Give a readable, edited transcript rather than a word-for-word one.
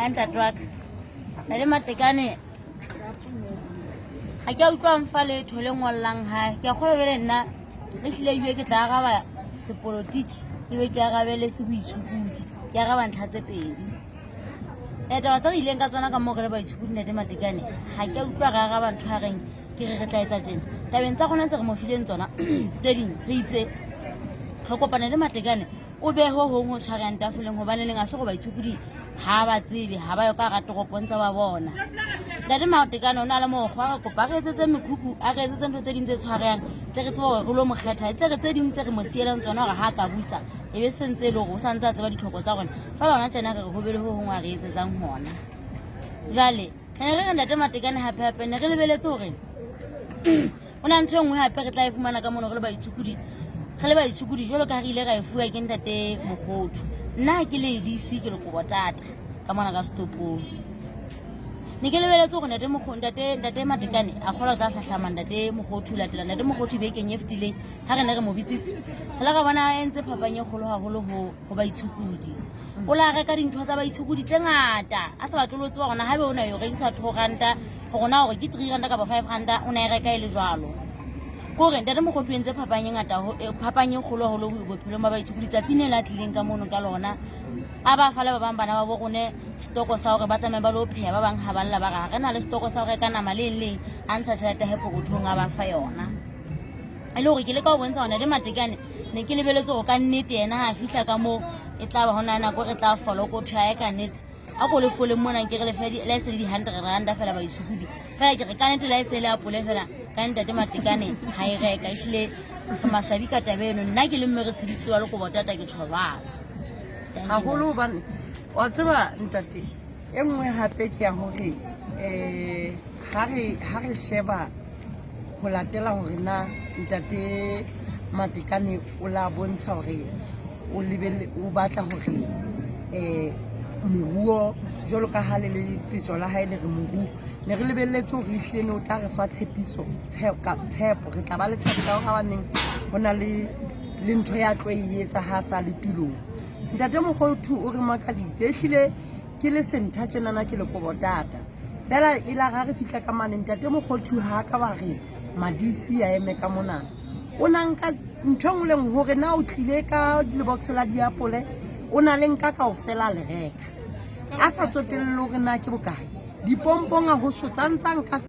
Ha ntate wa ka. Ntate Matekane ha ke a utlwa mfa letho le ngollang hae. Ke a kgolwa jwale nna e hlile ebile ke tla araba sepolotiki ke be ke arabe le seboitshokodi. Ke araba ntlha tse pedi. Taba tse re ileng ka tsona ka moo re le baitshokodi ntate Matekane ha ke a utlwa re araba ntho a reng ke re re tla etsa tjena. Tabeng tsa rona tse re mo fileng tsona tse ding re itse re kopane le Matekane o be ho hong ho tshwarang tafoleng hobane leng a se go baitshokodi ha ba tsebe ha ba yo ka ga toropong tsa ba bona. Ntate Matekane o na le mokgwa re kopa re etsetse mekhukhu a re etsetse ntho tse ding tse tshwarehang tle re tsebe hore re lo mo kgetha tle re tse ding tse re mo sielang tsona hore ha a ka busa e be sentse e le hore o santse a tseba ditlhoko tsa rona fela hona tjena re re ho be le ho hong a re etsetsang hona. Jwale re ne re re ntate Matekane hape hape ne re lebeletse hore ho na ntho e nngwe hape re tla e fumana ka mono re le baitshokodi re le baitshokodi jwalo ka ha re ile ra e fuwa ke ntate Mokgothu. Nna ha ke le DC ke lekobo tata ka mona ka setopong. Ne ke lebeletse hore ntate ntate ntate Matekane a kgolwa tla hlahlama ntate Mokgothu latela ntate Mokgothu bekeng e fetileng ha re ne re mo bitsitse. Re la ra bona a entse phapang e kgolo haholo ho ho baitshokodi. O la reka dintho tsa baitshokodi tse ngata a sa batle le ho tseba hore na haebe o na yo rekisa 2 ranta hore na hore ke 3 ranta kapa 5 ranta o na e reka e le jwalo. Ke hore ntate Mokgothu o entse phapang e ngata phapang e kgolo haholo bophelong ba baitshokodi tsatsing le la tlileng ka mono ka lona. A ba fa le ba bang bana ba bo rone stoko sa hore ba tsamaye ba lo pheha ba bang ha ba lla ba re ha re na le stoko sa ho reka nama le eng le eng a ntsha tjhelete ya hae pokothong a ba fa yona. E le hore ke leka ho bontsha hore ntate Matekane ne ke lebeletse hore ka nnete yena ha a fihla ka moo e tla ba hona nako re tla folokotho ya ka nnete. A ko le foleng mona nke re lefe le ha e se le di-hundred ranta fela baitshokodi. Fela ke re ka nnete le ha e se le apole fela ka ntate Matekane ha e reka ehlile re maswabi ka taba eno. Nna ke le mme re tshedisitse wa lekobo tata ke tjho jwalo. Haholo hobane wa tseba ntate e nngwe hape ke ya hore um ha re sheba ho latela hore na ntate Matekane o la bontsha hore o lebelle o batla hore um moruo jwalo ka ha le le petso la hae le re moruo ne re lebelletse hore ehlile ne o tla re fa tshepiso tshepo re tla ba le tshepo ka hore baneng ho na le le ntho ya tlo e etsa ha sa le tulong. Ntate Mokgothu o re makaditse ehlile ke le sentha tjenana ke lekobo tata fela e la ga re fihla ka mane ntate Mokgothu ha ka ba re madisi a eme ka monana o na nka ntho e nngwe le nngwe hore na o tlile ka lebox la diapole o na le nka kaofela a le reka a sa tsotelle hore na ke bokae dipompong a ho shotsa ntsa nka.